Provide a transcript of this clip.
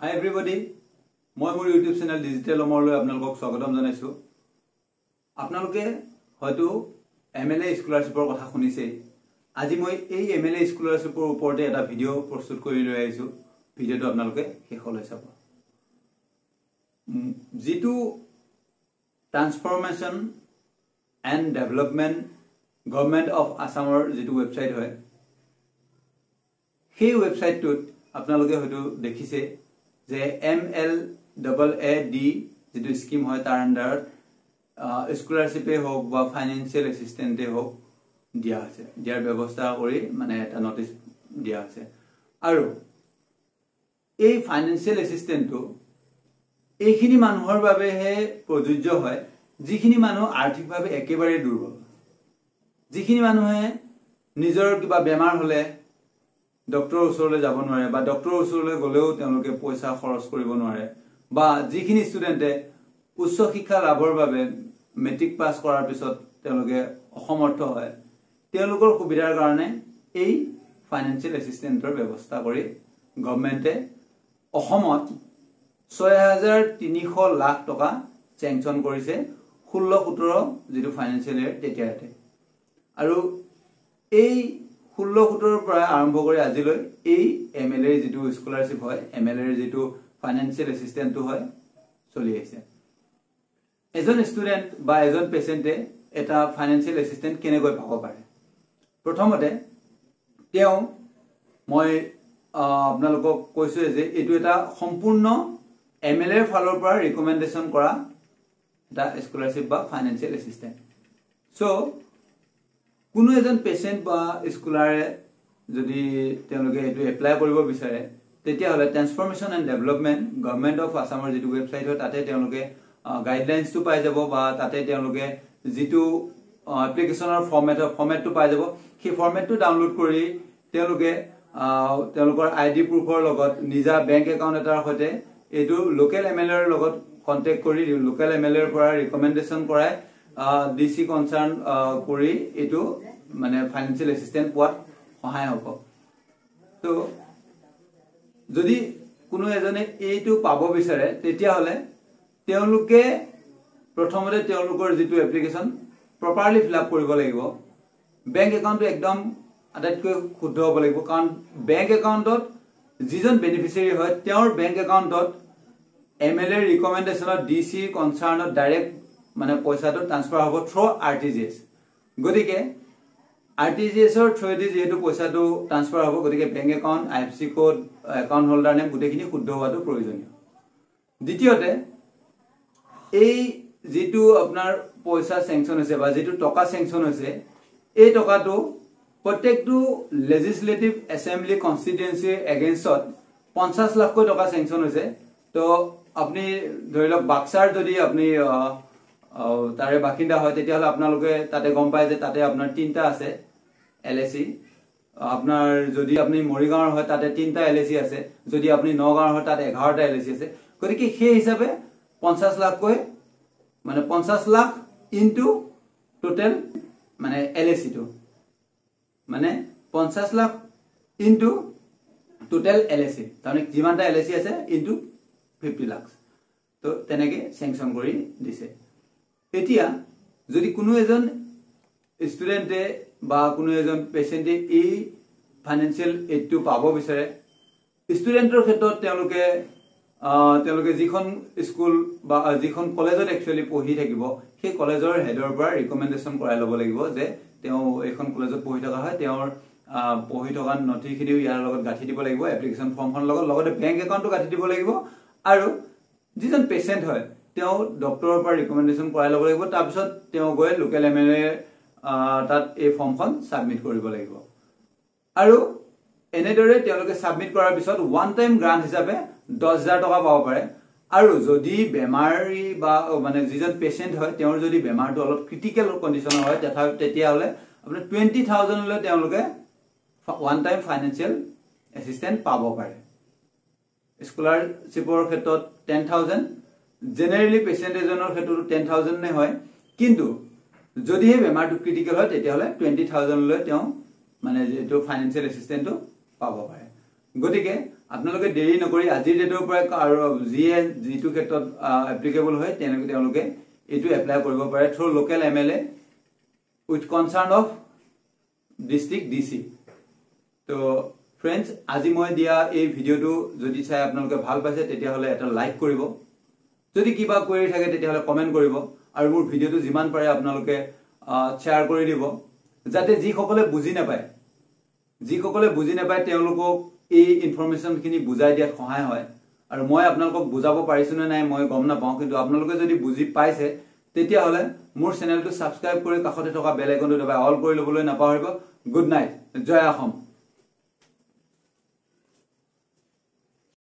হাই everybody, মই মোৰ YouTube channel digital অমৰলৈ আপোনালোকক স্বাগতম জনাইছোঁ। আপোনালোকে হয়তো এম এল এ স্কলাৰশ্বিপৰ কথা শুনিছেই। আজি মই এই এম এল এ স্কলাৰশ্বিপৰ ওপৰতে এটা ভিডিঅ' প্ৰস্তুত কৰি লৈ আহিছোঁ। ভিডিঅ'টো আপোনালোকে শেষলৈ চাব। যিটো Transformation and Development Government of আছামৰ যিটো ৱেবছাইট হয়, সেই ৱেবছাইটটোত আপোনালোকে হয়তো দেখিছে যে M L double A D যিটো স্কিম হয়, তাৰ আণ্ডাৰত স্কলাৰশ্বিপেই হওক বা ফাইনেন্সিয়েল এছিষ্টেণ্টেই হওক দিয়া হৈছে, দিয়াৰ ব্যৱস্থা কৰি মানে এটা নটিচ দিয়া হৈছে। আৰু এই ফাইনেন্সিয়েল এছিষ্টেণ্টটো এইখিনি মানুহৰ বাবেহে প্ৰযোজ্য হয়, যিখিনি মানুহ আৰ্থিকভাৱে একেবাৰে দুৰ্বল, যিখিনি মানুহে নিজৰ কিবা বেমাৰ হ'লে ডক্টৰৰ ওচৰলৈ যাব নোৱাৰে বা ডক্টৰৰ ওচৰলৈ গ'লেও তেওঁলোকে পইচা খৰচ কৰিব নোৱাৰে, বা যিখিনি ষ্টুডেণ্টে উচ্চ শিক্ষা লাভৰ বাবে মেট্ৰিক পাছ কৰাৰ পিছত তেওঁলোকে অসমৰ্থ হয়, তেওঁলোকৰ সুবিধাৰ কাৰণে এই ফাইনেন্সিয়েল এছিষ্টেণ্টৰ ব্যৱস্থা কৰি গভমেণ্টে অসমত 6300 লাখ টকা চেংচন কৰিছে 16-17 যিটো ফাইনেন্সিয়েল ইয়েৰ তেতিয়াতে। আৰু এই 16-17ৰ পৰা আৰম্ভ কৰি আজিলৈ এই এম এল এৰ যিটো স্কলাৰশ্বিপ হয়, এম এল এৰ যিটো ফাইনেন্সিয়েল এছিষ্টেণ্টটো হয়, চলি আহিছে। এজন ষ্টুডেণ্ট বা এজন পেচেণ্টে এটা ফাইনেন্সিয়েল এছিষ্টেণ্ট কেনেকৈ পাব পাৰে? প্ৰথমতে তেওঁ মই আপোনালোকক কৈছোৱে যে এইটো এটা সম্পূৰ্ণ এম এল এৰ ফালৰ পৰা ৰিকমেণ্ডেশ্যন কৰা এটা স্কলাৰশ্বিপ বা ফাইনেন্সিয়েল এছিষ্টেণ্ট। চ' কোনো এজন পেচেণ্ট বা স্কলাৰে যদি তেওঁলোকে এইটো এপ্লাই কৰিব বিচাৰে, তেতিয়াহ'লে Transformation and Development Government of আছামৰ যিটো ৱেবছাইট হয়, তাতে তেওঁলোকে গাইডলাইনছটো পাই যাব বা তাতে তেওঁলোকে যিটো এপ্লিকেশ্যনৰ ফৰ্মেট হয়, ফৰ্মেটটো পাই যাব। সেই ফৰ্মেটটো ডাউনলোড কৰি তেওঁলোকে তেওঁলোকৰ আই ডি প্ৰুফৰ লগত নিজা বেংক একাউণ্ট এটাৰ সৈতে এইটো লোকেল এম এল এৰ লগত কণ্টেক্ট কৰি, লোকেল এম এল এৰ পৰা ৰিকমেণ্ডেশ্যন কৰাই, ডি চি কনচাৰ্ণ কৰি এইটো মানে ফাইনেন্সিয়েল এছিষ্টেণ্ট পোৱাত সহায় হ'ব। ত' যদি কোনো এজনে এইটো পাব বিচাৰে, তেতিয়াহ'লে তেওঁলোকে প্ৰথমতে তেওঁলোকৰ যিটো এপ্লিকেশ্যন প্ৰপাৰলি ফিল আপ কৰিব লাগিব। বেংক একাউণ্টটো একদম আটাইতকৈ শুদ্ধ হ'ব লাগিব, কাৰণ বেংক একাউণ্টত যিজন বেনিফিচিয়াৰী হয়, তেওঁৰ বেংক একাউণ্টত এম এল এৰ ৰিকমেণ্ডেশ্যনত ডি চি কনচাৰ্ণত ডাইৰেক্ট মানে পইচাটো ট্ৰান্সফাৰ হ'ব through' R T G S. গতিকে আৰ টি জি এছৰ থ্ৰুৱেদি যিহেতু পইচাটো ট্ৰান্সফাৰ হ'ব, গতিকে bank account, IFSC code, account holder name গোটেইখিনি শুদ্ধ হোৱাটো প্ৰয়োজনীয়। দ্বিতীয়তে, এই যিটো আপোনাৰ পইচা চেংচন হৈছে বা যিটো টকা চেংচন হৈছে, এই টকাটো প্ৰত্যেকটো লেজিছলেটিভ এছেম্বলি কনষ্টিটুৱেঞ্চিৰ এগেইনষ্টত 50 লাখকৈ টকা চেংচন হৈছে। তো আপুনি ধৰি লওক বাক্সাৰ যদি আপুনি তাৰে বাসিন্দা হয়, তেতিয়াহ'লে আপোনালোকে তাতে গম পায় যে তাতে আপোনাৰ তিনিটা আছে এল এ চি। আপোনাৰ যদি আপুনি মৰিগাঁৱৰ হয়, তাতে তিনিটা এল এ চি আছে। যদি আপুনি নগাঁৱৰ হয়, তাত 11টা এল এ চি আছে। গতিকে সেই হিচাপে 50 লাখকৈ, মানে 50 লাখ ইনটু টোটেল মানে এল এ চিটো, মানে 50 লাখ ইনটু টোটেল এল এ চি, তাৰমানে যিমানটা এল এ চি আছে ইনটু 50 লাখ। তো তেনেকে চেংচন কৰি দিছে। এতিয়া যদি কোনো এজন ষ্টুডেণ্টে বা কোনো এজন পেচেণ্টে এই ফাইনেন্সিয়েল এইডটো পাব বিচাৰে, ষ্টুডেণ্টৰ ক্ষেত্ৰত তেওঁলোকে যিখন স্কুল বা যিখন কলেজত একচুৱেলি পঢ়ি থাকিব, সেই কলেজৰ হেডৰ পৰা ৰিকমেণ্ডেশ্যন কৰাই ল'ব লাগিব যে তেওঁ এইখন কলেজত পঢ়ি থকা হয়। তেওঁৰ পঢ়ি থকা নথিখিনিও ইয়াৰ লগত গাঁঠি দিব লাগিব এপ্লিকেশ্যন ফৰ্মখনৰ লগত, লগতে বেংক একাউণ্টটো গাঁঠি দিব লাগিব। আৰু যিজন পেচেণ্ট হয়, তেওঁ ডক্টৰৰ পৰা ৰিকমেণ্ডেশ্যন কৰাই ল'ব লাগিব। তাৰপিছত তেওঁ গৈ লোকেল এম এল এ তাত এই ফৰ্মখন ছাবমিট কৰিব লাগিব। আৰু এনেদৰে তেওঁলোকে ছাবমিট কৰাৰ পিছত ওৱান টাইম গ্ৰাণ্ট হিচাপে 10,000 টকা পাব পাৰে। আৰু যদি বেমাৰী বা মানে যিজন পেচেণ্ট হয়, তেওঁৰ যদি বেমাৰটো অলপ ক্ৰিটিকেল কণ্ডিশ্যনৰ হয়, তেতিয়াহ'লে আপোনাৰ 20,000লৈ তেওঁলোকে ওৱান টাইম ফাইনেন্সিয়েল এছিষ্টেণ্ট পাব পাৰে। স্কলাৰশ্বিপৰ ক্ষেত্ৰত 10,000, জেনেৰেলি পেচেণ্ট এজনৰ ক্ষেত্ৰতো 10,000ে হয়, কিন্তু যদিহে বেমাৰটো ক্ৰিটিকেল হয়, তেতিয়াহ'লে 20,000লৈ তেওঁ মানে যিটো ফাইনেন্সিয়েল এছিষ্টেণ্টটো পাব পাৰে। গতিকে আপোনালোকে দেৰি নকৰি আজিৰ ডেটৰ পৰাই আৰু যিয়ে যিটো ক্ষেত্ৰত এপ্লিকেবল হয়, তেওঁলোকে এইটো এপ্লাই কৰিব পাৰে through local MLA with concern of district DC। তো ফ্ৰেণ্ডছ, আজি মই দিয়া এই ভিডিঅ'টো যদি চাই আপোনালোকে ভাল পাইছে, তেতিয়াহ'লে এটা লাইক কৰিব। যদি কিবা কুৱেৰি থাকে, তেতিয়াহ'লে কমেণ্ট কৰিব আৰু মোৰ ভিডিঅ'টো যিমান পাৰে আপোনালোকে শ্বেয়াৰ কৰি দিব, যাতে যিসকলে বুজি নাপায় তেওঁলোকক এই ইনফৰমেশ্যনখিনি বুজাই দিয়াত সহায় হয়। আৰু মই আপোনালোকক বুজাব পাৰিছো নে নাই মই গম নাপাওঁ, কিন্তু আপোনালোকে যদি বুজি পাইছে, তেতিয়াহ'লে মোৰ চেনেলটো ছাবস্ক্ৰাইব কৰি কাষতে থকা বেল আইকনটো দবাই অল কৰি ল'বলৈ নাপাহৰিব। Good night, Jay Assam.